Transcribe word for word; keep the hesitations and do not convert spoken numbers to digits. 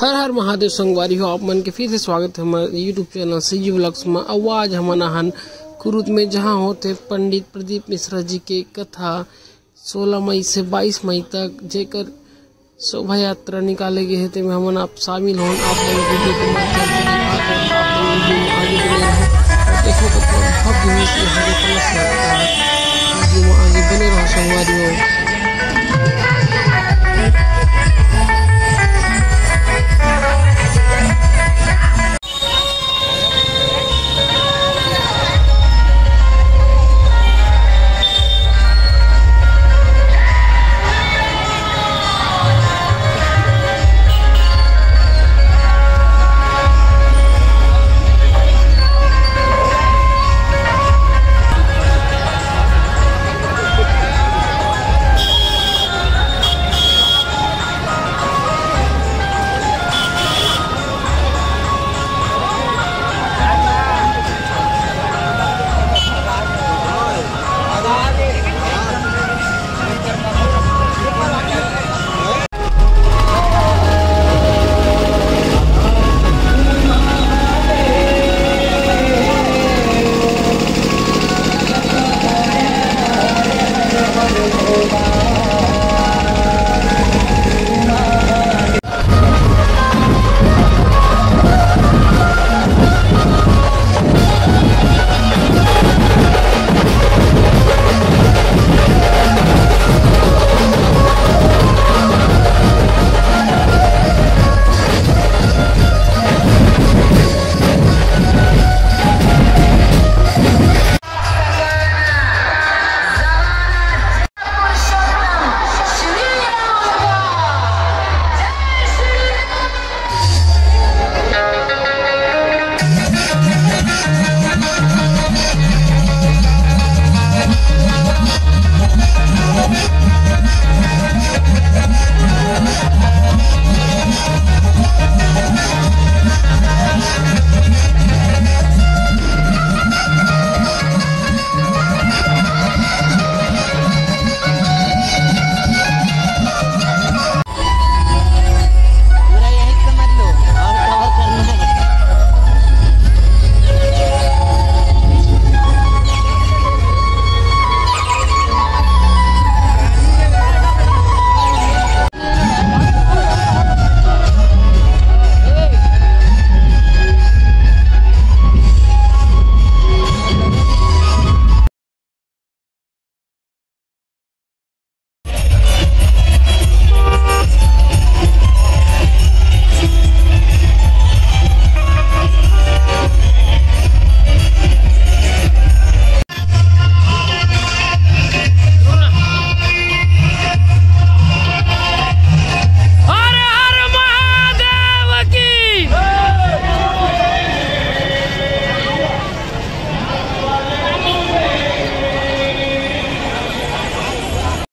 हर हर महादेव संगवारी हो, आप मन के फिर से स्वागत है हमारे YouTube चैनल सीजी व्लॉग्स में। अउ आज हमन आहन कुरुद में, जहां होते पंडित प्रदीप मिश्रा जी के कथा सोलह मई से बाईस मई तक, जेकर शोभा यात्रा निकाले गए हे, तेमे हमन आप शामिल होन। आप मन वीडियो के माध्यम से दिखात हन, आप मन वीडियो में आगे बने रहव और देखो तो पूरा भव्य रूप से यहाँ के कलश यात्रा। वीडियो में आगे बने रहव संगवारी हो।